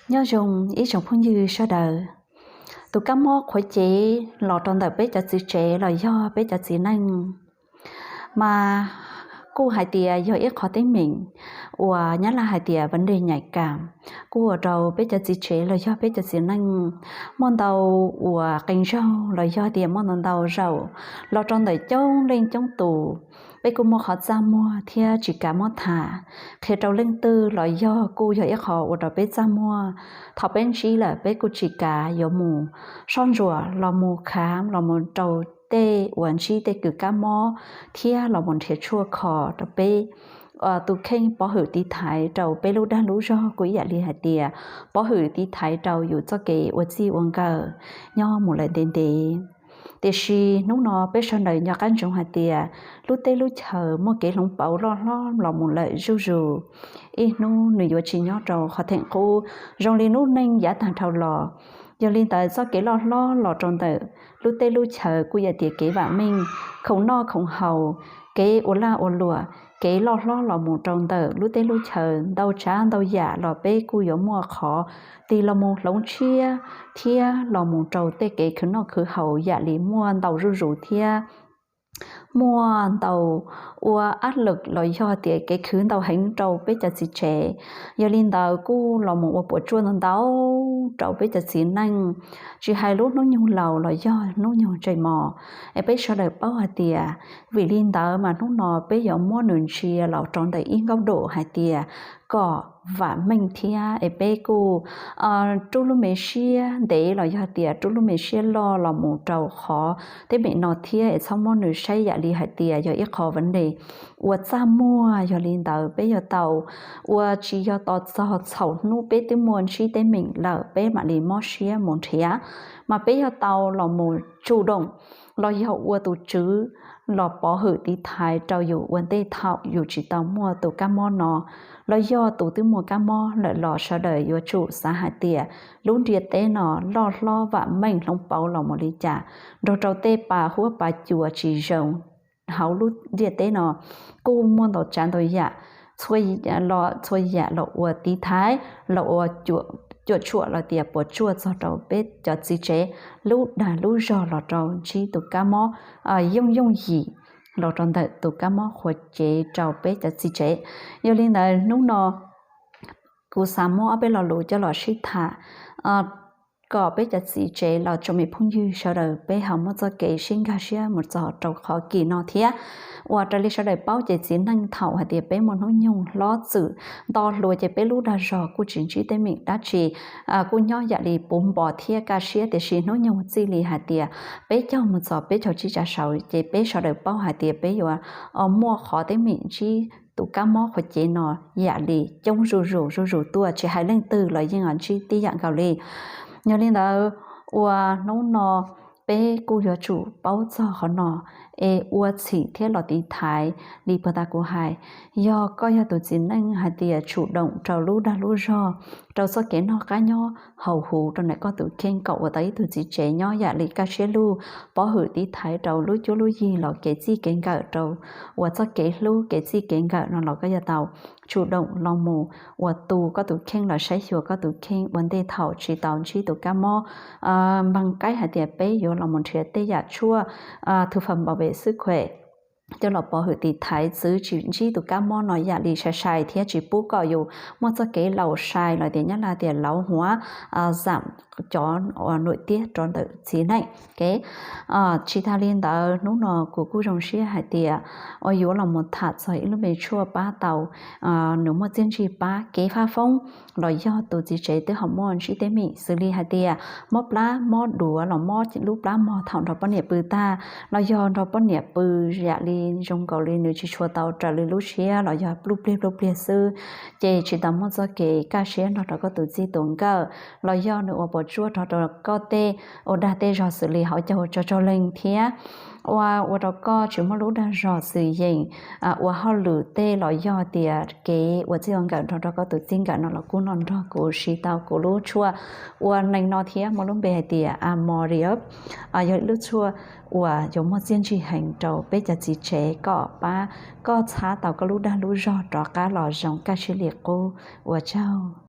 Nyob zoo ib tsoom phooj ywg sawv daws, tus kab mob qhuav cev los rau ntawm peb cov txiv tsev los yog peb cov txiv neej, mas kuj hais tias yog ib qho teeb meem uas nyab laj hais tias vấn đề nhạy cảm, kuj ua rau peb cov txiv tsev los yog peb cov txiv neej muaj ntau uas qee zaug los yog tias muaj ntau ntau zaus los rau ntawm coob leej coob tus, peb kuj muaj qhov txaj muag thiab tsis kav muab tham qhia rau leej twg los yog kuj yog ib qho ua rau peb txaj muag. Thaum peb ntsib lawm peb kuj tsis kav yuav mus soj ntsuam los mus khám los mus rau tej uas ntsib tej kws kab mob thiab los mus nrhiav tshuaj kho rau peb. Tus kheej pov hwm tiv thaiv rau peb lub dag lub zog kuj ib yam li hais tias pov hwm tiv thaiv rau yus txoj kev ua txij ua nkawm nyob mus lawm ntev ntev. Tiam sis hnub no peb sawv daws nco qab ntsoov hais tias lub teb lub chaw muaj kev hloov pauv loj hlob los mus lawm zuj zus, ib hnub nws yuav tsis nyob rau qhov theem qub zoo li lub neej yav tag dhau los. Yog li ntawd txoj kev loj hlob los rau ntawm lub teb lub chaw kuj yog tias kev vam meej, khoom noj khoom haus, kev ua laj ua luam, kev loj hlob los mus rau ntawm lub teb lub chaw ntau tsav ntau yam los peb kuj yuav muaj qhov tig los mus hloov tshiab thiab los mus rau tej kev khwv noj khwv haus yam li muaj ntau zuj zus thiab muaj ntau ua ab lwm los yog tias kev khwv ntau heev rau peb cov txiv tsev. Yog li ntawd kuj los mus ua puas tsuaj ntau ntau rau peb cov txiv neej, tsis hais lub hnub nyoog laus los yog hnub nyoog ntsej mos. Es peb sawv daws paub hais tias vim li ntawd mas hnub no peb yuav muab nws ntsia los rau ntawm ib nkaub dum hais tias kom vam meej thiab es peb kuj rub lub me siab ntev los yog tias rub lub me siab loj los mus rau qhov teeb meem no thiab es txhob muab nws saib yam li hais tias yog ib qho vấn đề uas txaj muag. Yog li ntawd peb yuav tau ua tsis yog tos txog txhaum hnub peb twb muaj ntsib teeb meem lawm peb mam li mob siab mus nrhiav, mas peb yuav tau los mus chủ động los yog ua tus tswv los pov hwm tiv thaiv rau yus ua ntej thaum yus tsis tau muaj tus kab mob no. Los yog tus twb muaj kab mob lawm los sawv daws yuav tsum xav hais tias lub ntiaj teb no loj hlob vam meej hloov pauv los mus li cas nrog rau tej pa huab pa cua tsis zoo hauv lub ntiaj teb no kuj muaj ntau tsav ntau yam, txhua yam los ua tiv thaiv los ua cuam tshuam los tias puas tsuaj txog rau peb cov txiv tsev lub dag lub zog los rau ntsib tus kab mob yooj yooj yim los rau ntawm tus kab mob qhuav cev rau peb cov txiv tsev. Yog li ntawd hnub no kuv xav muab ob peb lo lus coj los sib tham kom peb cov txiv tsev los tsoom me phooj ywg sawv daws peb ho muaj txoj kev sib nkag siab mus txog rau qhov kis no thiab. Uas raws li sawv daws paub ces txiv neej thaum hais tias peb muaj hnub nyoog hlob txwm nto hluas ces peb lub dag zog kuj tsis ntsib teeb meem dab tsi, kuj nyob yam li puv npo thiab kaj siab, tiam sis hnub nyoog txij li hais tias peb caug mus txog peb caug tsib tsa saud ces peb sawv daws paub hais tias peb yuav muaj qhov teeb meem ntsib tus kab mob qhuav cev no yam li coob zuj zus zuj zus tuaj, tsis hais leej twg los yeej ntsib tib yam nkaus li. Yog li ntawd uas hnub no peb kuj yuav tsum paub txog qhov no es ua txhim thiab los tiv thaiv li puag ta kuv hais. Yog koj yog tus txiv neej hais tias chủ động rau lub dag lub zog, rau txoj kev noj qab nyob haus huv rau ntawm koj tus kheej kom ua tau ib tug txiv tsev nyob yam li kaj siab lug, pov hwm tiv thaiv rau lub cuab lub yig los kev txij kev nkawm rau uas txoj kev hlub kev txij kev nkawm no los koj yuav tau chủ động los mus ua tu koj tus kheej los saib xyuas koj tus kheej ua ntej thaum tsis tau ntsib tus kab mob. Npaj qaib hais tias peb yuav los mus nrhiav tej yam tshuaj thực phẩm bảo vệ sức khỏe coj los pov hwm tiv thaiv txwv tsis ntsib tus kab mob no yam li sai sai thiab tsis pub kom yus muaj txoj kev laus sai los tias nyab laj tias laus huav, zam cov uas nuj tiab rau ntawm txiv neej. Tsis tas li ntawd hnub no kuv kuj zoo siab hais tias uas yuav los mus tham txog ib lub me tshuaj pab tau nws muaj txiaj ntsig pab kev faj foob los yog tus txiv tsev twb ho muaj ntsib teeb meem xws li hais tias mob plab mob duav los mob lub plab mog thaum nrog poj niam pw tag, los yog nrog poj niam pw yam li zoo nkaus li nws tsis tshua tau raws li lub siab los yog pluj pliag pluj pliag xwb, ces tsis tau muaj txoj kev kaj siab nrog rau koj tus txij tus nkawm, los yog nws ua puas tsuaj nrog rau koj tej ua dag tej zog xws li hauv caug tso tsog leeg thiab ua ua rau koj tsis muaj lub dag zog xwm yeem ua hauj lwm tej los yog tias kev ua txij ua nkawm nrog rau koj tus txij nkawm no los kuj noj nrog kuv siv tau kuv lub tshuaj ua neeg no thiab muaj lub npe hais tias Amorius. Yog lub tshuaj uas yuav muaj txiaj ntsig heev rau peb cov txiv tsev kom pab koj txhab tau koj lub dag lub zog rov qab los zoo kaj siab li qub. Ua tsaug.